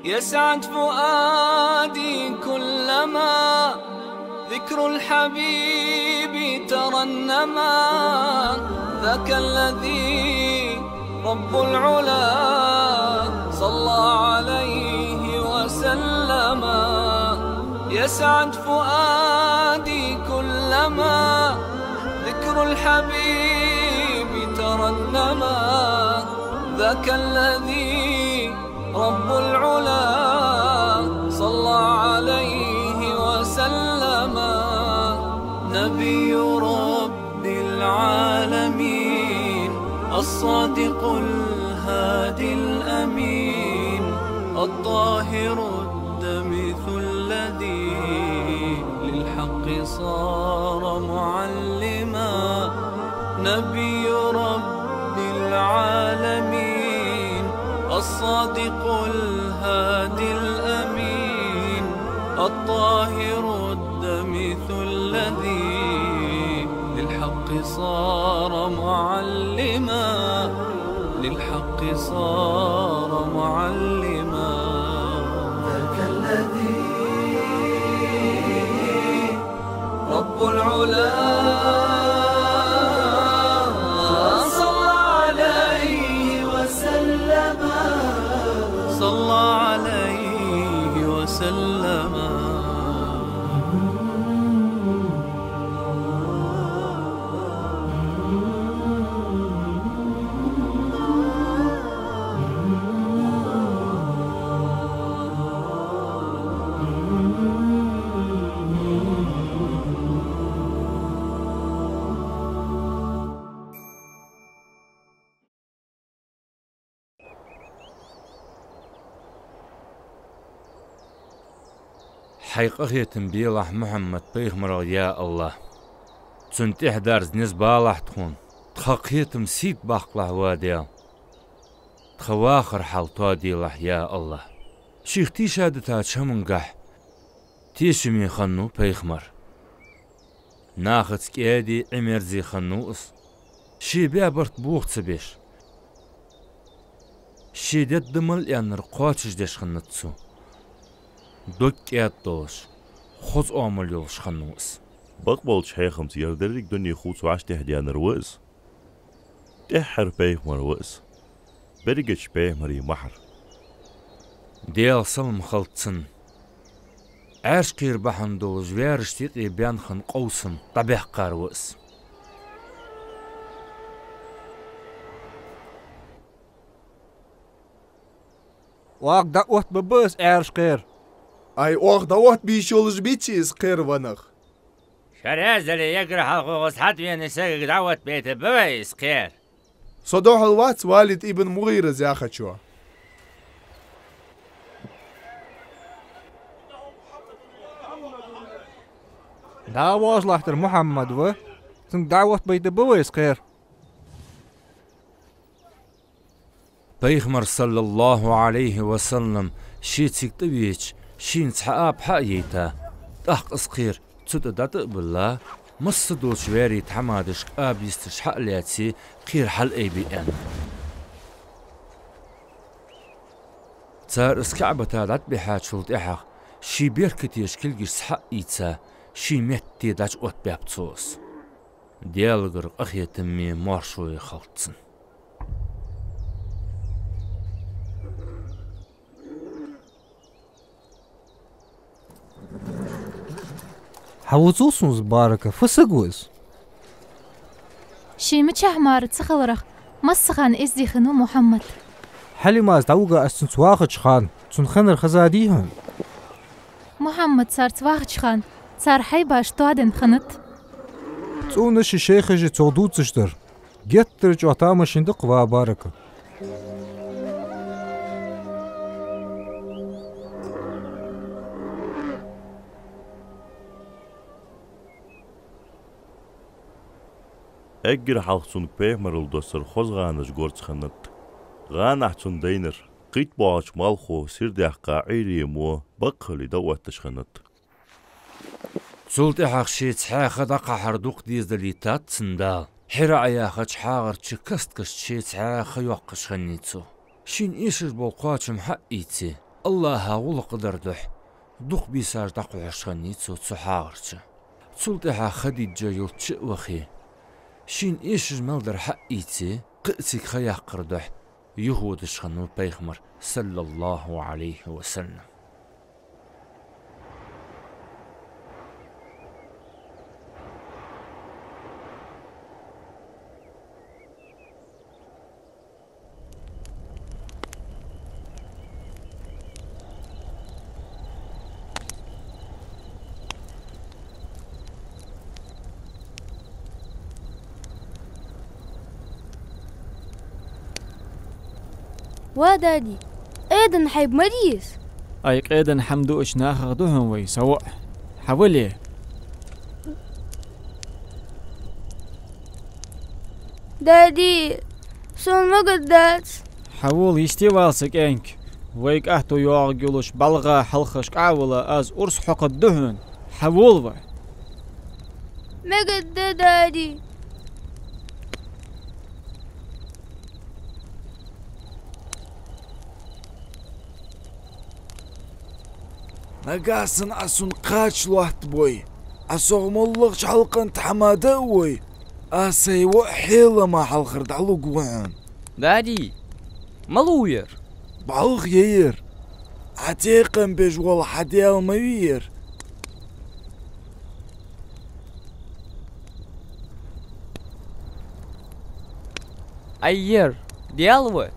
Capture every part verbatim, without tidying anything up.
يسعد فؤادي كلما ذكر الحبيب ترنما. ذاك الذي رب العلا صلى عليه وسلم. يسعد فؤادي كلما ذكر الحبيب ترنما. ذاك الذي رب العلا صلى عليه وسلم. نبي رب العالمين، الصادق الهادي الأمين، الطاهر الدمث الذي للحق صار معلما. نبي رب العالمين، الصادق الهادي الأمين، الطاهر الدمث الذي للحق صار معلما، للحق صار معلما. ذاك الذي رب العلا صلى عليه وسلم. صلى عليه وسلم. Хьай къахетам белахь Мухьаммад-пайхамарах, я АллахӀ. Цун тӀехьа дарза низ балахь тхона. Тха кхетам сийта баккхалахь, ва Даьла. Тха вахара хьал тоаделахь, я АллахӀ. Шийх тийшадитача хӀамангахь тешаме хиннав пайхамар. Нахаца кӀаьди, Ӏимерзи хиннав из. Ше баь барт бохо ца беш, ше дергда мел аьннар кхоачашдеш хиннад цо. Дог кӀаьда долаш, хоза оамал йолаш хиннав из. Бакъболча хьехамца, ер деррига дунен хувцаш тӀехьа даьннар ва из. ТӀеххьара пайхамар ва из, берригача пайхамарий мухӀар. Даьла салам хилда цунна. Ӏаьржа кхера бахьан долаш ваьрашта юкъе баьнна хинна къовсам дӀабаьккхар ва из. Оаха дӀаоттабергба из Ӏаьржа кхера. Ай, оаха дӀаоттабе йиш йолаш беций из кхера, ва нах? Шо раьза дале, эггара хьалха укхаза хьатӀавена сагага дӀаоттабайта ба вай из кхера. Со духьал вац Валид ибн МугӀирас яхачоа. ДӀа а воаш латтар Мухьаммад ва, цунга дӀаоттабайта ба вай из кхера. Пайхамар, саллаллахӀу Ӏалайхи ва саллам, ше цига тӀавеча, шийна цхьа аба хьа а яйта, тӀаккха из кхера цу тӀа дӀатӀа а билла, масса долча ваьрий тхьамадашка аба йисташ хьа а лаьце, кхера хьалъайбе аьнна. Цар из КаӀбата дӀатӀабихьачул тӀехьагӀа, ший беркатеш кулгашца хьа а ийца, ший метте дӀачуоттабаьб цо из. Даьлагара къахетаме моаршо я хилда цунна. Хьавоалавеций сона из, Барака, фу саг ва из? Ше мичахьа мара ца хиларах, масса хана эздий хиннав Мухьаммад. Хьалимас дӀавига аз цунца вахача хана, цунна хиннар хезадий хьона? Мухьаммад царца вахача хана, цар хьайбаш тоаденна хиннад. ЦӀувнаши шоай хеши цох дувцаш дар. Геттара чӀоагӀа тамашийна да-кх, ва Барака. Эггара хьалха цунга пайхамарал доссар хоза гӀанаш горца хиннад. ГӀанахьа цунна дайнар кхийтта боагӀача малхо сийрдаьккха Ӏийремо бакъ хиле дӀаотташ хиннад. Цул тӀехьагӀа ше цхьаь ха дӀакхахьар дукха деза далийтад цунна Дала. ХьираӀ яхача хьагӀарча каст кашта ше цхьаь ха йоаккхаш хиннай цо. Шийна эшаш бола кхоачам хьа а ийце, АллахӀа гӀулакх дар духьа дукха бийсаш дӀакхухьаш хиннай цо цу хьагӀар чу. Цул тӀехьагӀа Хадиджа юлча а вахе, шийна эшаш мел дар хьаийце, кхы а цига ха яккхар духьа юхаводаш хиннав Пайхамар, саллаллахӀу Ӏалайхи ва саллам. Ва дади, къедан хьайба ма деза. Ай, къедан хӀама дуача нахах да хьона вай, са воӀ. Хьавале. Дади, сона магадац. Хьавола, йисте вала, са кӀаьнк. Вайга аьттув йоагӀаргйолаш бӀалгӀа хьалхашка Ӏовала, аз урс хьокхаргда хьона. Хьавола вай. Мегаргда, дади. Нагахьа санна Ӏа сона кхача лоаттабой, Ӏа сох моллагӀча хьалкъа тӀа хӀама даа вой, аз сай воӀ Хьелама хьалхара дӀалургва хьона. Дади, малув ер? БӀалгӀа я ер. Ӏа текхам беш вола хьа Даьла ма вий ер. Ай, ер Даьла ва.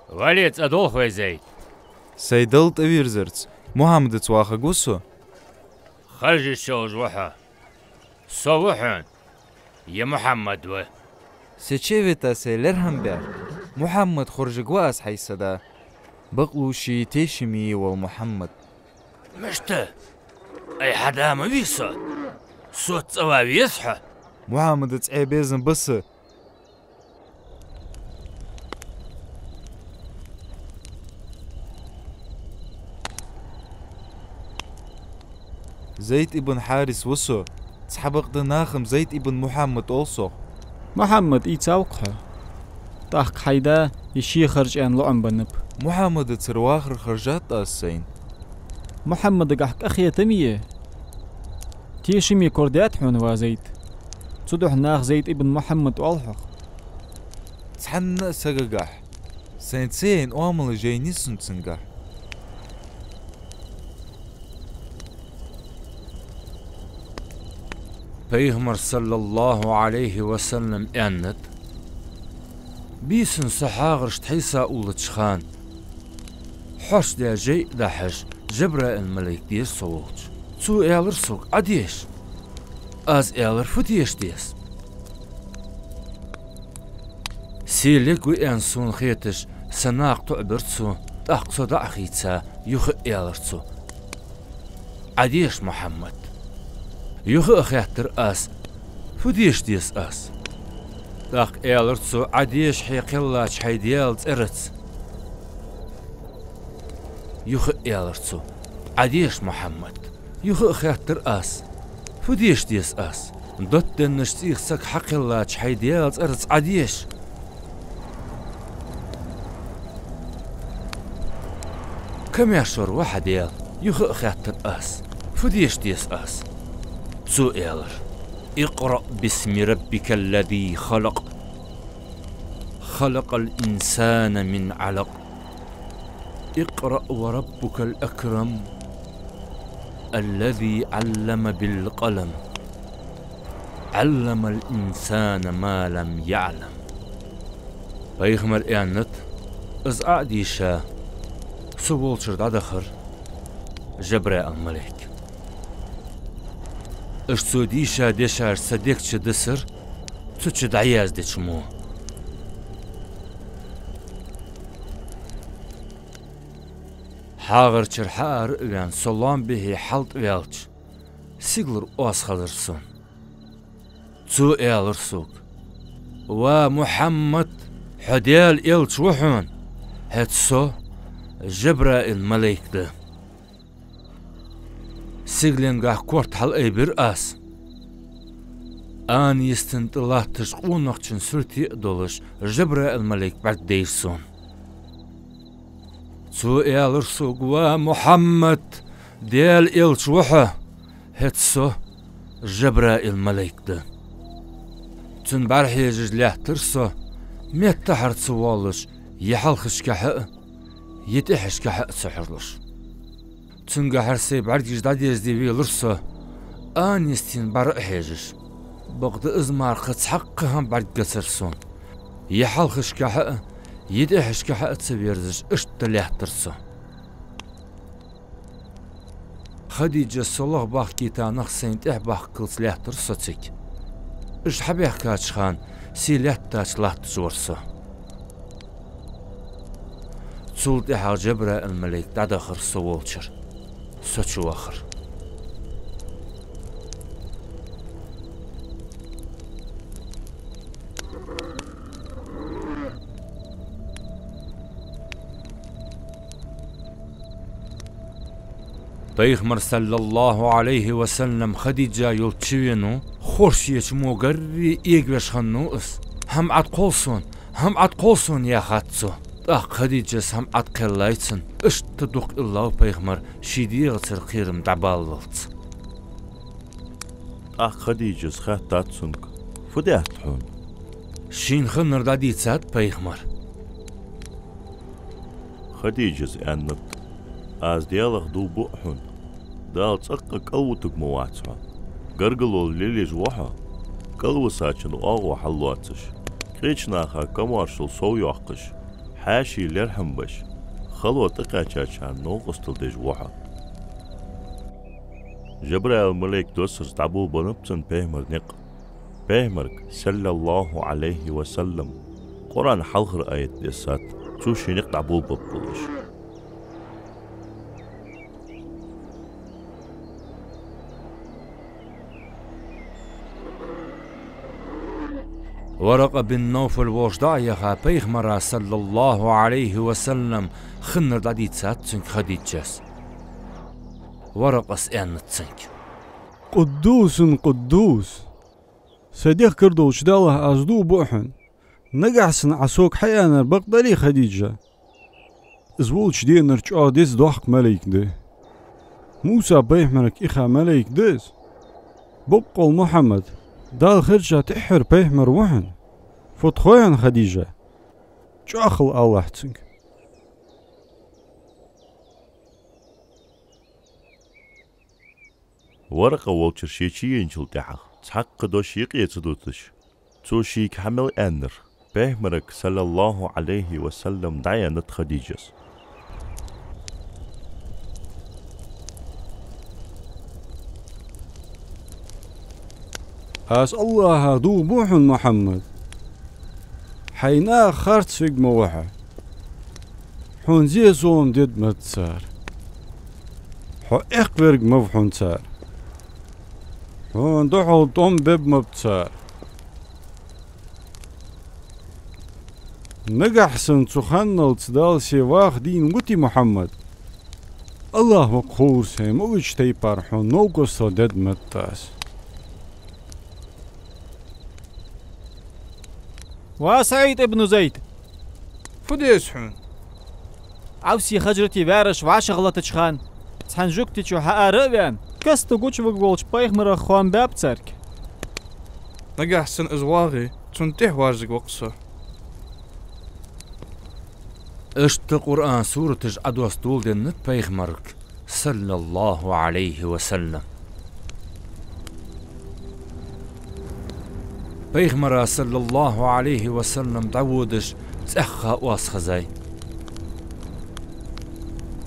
Вале, цӀадолх вай, Зайд. Сай Далла тӀавийрзарца, Мухьаммадаца вахаргва со. Харжа йиш йолаш ва хьо. Со ва хьона, е Мухьаммад ва? Сеча вита сай лерхӀам баьр. Мухьаммад хоржаргва аз, хьай са да. Бакълувши тешами вола Мухьаммад. Мишта? Ай, хьа да ма вий со. Соца цӀавала веза хьо. Мухьаммадаца Ӏе безам ба са. Зайд ибн Хьарис ва со, цхьабакъда нахам Зайд ибн Мухьаммад оал сох. Мухьаммад ийцав-кх хьо. ТӀаккха хьай да из ше харжа аьнна лоӀам беннаб. Мухьаммадацара вахар харжад аз сайна. Мухьаммадагахьа къахетам е тешаме корадаьд хьона, ва Зайд. Цудухьа наха Зайд ибн Мухьаммад оал хьох. Цхьанна а сагагахьа сайна ца яйна оамал жайна я сона цунгахьа. Пайхамара, саллаллахӀу Ӏалайхи ва саллам, аьннад: бийсан со хьагӀарашта хьийса уллача хана, хьош даь жай а дахьаш, Жабраил малайк деза со волча. Цо аьлар сога: «Ӏа деша». Аз аьлар: «Фу деша деза?» Се лергва аьнна сона хеташ, са накха тоӀабир цо, тӀаккха со дӀа а хийца, юха а аьлар цо: «Ӏа деша, Мухьаммад». Юха а хаьттар аз: «Фу деша деза аз?» ТӀаккха аьлар цо: «Ӏа деша хье кхеллача хьай Даьла цӀерца». Юха а аьлар цо: «Ӏа деша, Мухьаммад». Юха а хаьттар аз: «Фу деша деза аз?» «Доттаденнача цӀийх саг хьакхеллача хьай Даьла цӀерца Ӏа деша». «Камаьршо ва хьа Даьла?» Юха а хаьттар аз: «Фу деша деза аз?» Цо аьлар: «اقرأ باسم ربك الذي خلق. خلق الإنسان من علق. اقرأ وربك الأكرم. الذي علم بالقلم. علم الإنسان ما لم يعلم». Пайхамара аьннад: «Из Ӏа а дийша, со волчара дӀадахар Жабраил малайк». Уж цо дийша дешаш цу дег чу дисар, цу чу дӀаяздеча мо. ХьагӀарчура хьаара а ваьнна, со лоам бихьа хьалтӀаваьлча, сигалара оаз хазар сона. Цо аьлар сога: «Ва Мухьаммад, хьо Даьла элча ва хьона, хӀаьта со Жабраил малейк да». Сигаленгахьа корта хьалаайбир аз. Ана йистина тӀа латташ къонахчун сурте а долаш, Жабраил малейк бӀаргадайра сона. Цо аьлар сога: «Ва Мухьаммад, Даьла элча ва хьо, хӀаьта со Жабраил малейк да». Цунна бӀарахьежаш лаьттар со, меттахьара ца воаллаш, е хьалхашкахьа а, е тӀехьашкахьа а ца хьорлуш. Цунгахьара сай бӀаргаш дӀадезде велар со, ана йистина бӀара а хьежаш. Бакъда из мара кхы цхьаккха хӀама бӀаргагацар сона. Е хьалхашкахьа а, е тӀехьашкахьа а ца верзаш, иштта лаьттар со. Хадиджас со лохбахкийта нах сайна тӀехьабахкалца лаьттар со цига. Уж хьабаьхкача хана сий лаьттача латташ вар со. Цул тӀехьагӀа Жабраил малейк дӀадахар со волчара. Со чувахар. Пайхамар, саллаллахӀу Ӏалайхи ва саллам, Хадиджа йолча чувенав, хорша еча мо гарре эгавеш хиннав из. «ХӀама Ӏаткхолл сона, хӀама Ӏаткхолл сона», — яхад цо. ТӀаккха Хадиджас хӀама Ӏаткхеллай цунна, иштта дукха иллав пайхамар ший дегӀацара кхерам дӀабаллалца. ТӀаккха Хадиджас хаьттад цунга: «Фу даьд хьона?» Шийна хиннар дӀадийцад пайхамара. Хадиджас аьннад: «Аз Даьлах дув буъ хьона, Дала цӀаккха кӀалвутарг ма вац хьо. Гаргало лелаеш ва хьо, кӀалвисачун оагӀув хьаллоацаш, кхеча наха камаьршал совйоаккхаш, хьаьший лерхӀам беш, хало тӀакхаьчачарна новкъостал деш ва хьо». Жабраил малейк доссарца дӀаболабеннаб цунна пайхамара никъ. Пайхамарга, саллаллахӀу Ӏалайхи ва саллам, Къуръана хьалхара аят дессад, цо ший никъ дӀаболабергболаш. Варакъа бин Навфал волча дӀа а яха, пайхамара, саллаллахӀу Ӏалайхи ва саллам, хиннар дӀадийцад цунга Хадиджас. Варакъас аьннад цунга: «Къуддусун къуддус! Сай дехкар долча Даллах аз дув буъ хьона. Нагахьа санна Ӏа сога хьааьннар бакъ далий, Хадиджа? Из волча денар чӀоагӀа деза доккха малейк да. Муса пайхамарга иха малейк да из. Боккъал Мухьаммад Дала хилча тӀеххьара пайхамар ва хьона. Фу тхой хьона, Хадиджа? ЧӀоагӀа хила алалахь цунга». Варакъа волчара ше чуеначул тӀехьагӀа, цхьаккха дош юкъе ца дуташ, цо шийга хьа мел аьннар, пайхамарга, саллаллахӀу Ӏалайхи ва саллам, дӀааьннад Хадиджас. «Аз Аллахах дув буъ хьона, Мухьаммад. Хьай наха харцвергма ва хьо. Хьона зе-зовнам дергма да цар. Хьо эккхаверг ма ва хьона цар. Хьона духьал тӀом бергма ба цар. Нагахьа санна цу ханналца Дала се ваха дийна вутий, Мухьаммад, Аллах ва-кх ховргсай, ма вича тайпара хьона новкъостал дергма да аз». «Ва СаӀид ибн Зайд! Фу деза хьона?» «Ӏавси Хаджрати ваьраш вӀашагӀлатача хана, цхьан жугтичо хьаара а ваьнна, каста гучаваргволча пайхамарах хоам баьб царга». «Нагахьа санна из вагӀе, цунна тӀехьаварзаргва-кх со». Иштта Къуръана сураташ Ӏодосса доладеннад пайхамарга, саллаллахӀу Ӏалайхи ва саллам. Пайхамара, саллаллахӀу Ӏалайхи ва саллам, дӀаводаш цӀаьхха оаз хазай.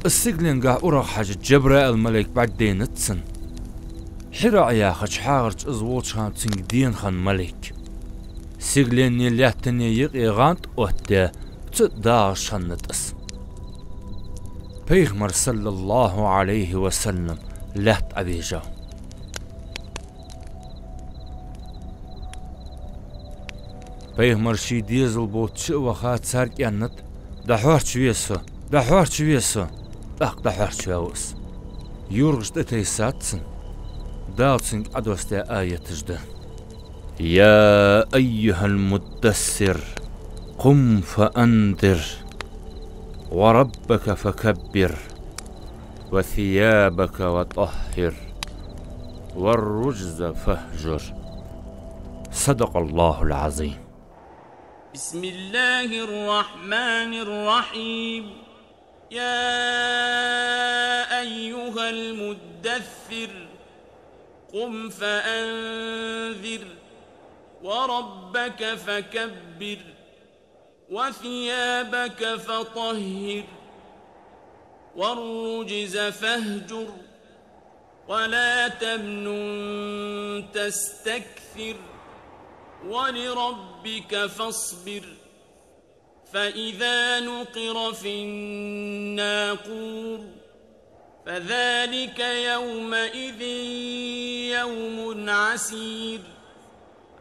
Из сигаленгахьа урагӀ хьажача Жабраил малейк бӀаргадайнад цунна. Хьира яхача хьагӀарча из волча хана цунга денна хинна малейк. Сигаленеи лаьттанеи юкъе гӀанд оттадаь, цу дагӀаш хиннад из. Пайхамар, саллаллахӀу Ӏалайхи ва саллам, лаьтта Ӏовежав. Пайхамар ший дезал болча чу а ваха царга аьннад: «ДӀахьоарчаве со, дӀахьоарчаве со!» ТӀаккха дӀахьоарчаваьв из. ЙоргӀаш тӀатайсад цун. Дала цунга Ӏодоссадаь аяташ да: «يا أيها المدثر، قم فأنذر، وربك فكبر، وثيابك فطهر، والرجز فاهجر». صدق الله العظيم. بسم الله الرحمن الرحيم. يا أيها المدثر، قم فأنذر، وربك فكبر، وثيابك فطهر، والرجز فاهجر، ولا تمنن تستكثر، ولربك فاصبر. فإذا نقر في الناقور، فذلك يومئذ يوم عسير،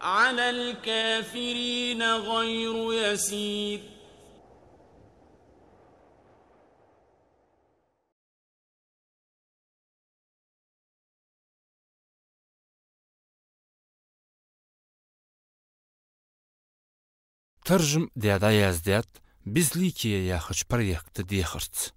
على الكافرين غير يسير. Таржам даь дӀаяздаьд «Безликие» яхача проекта дехарца.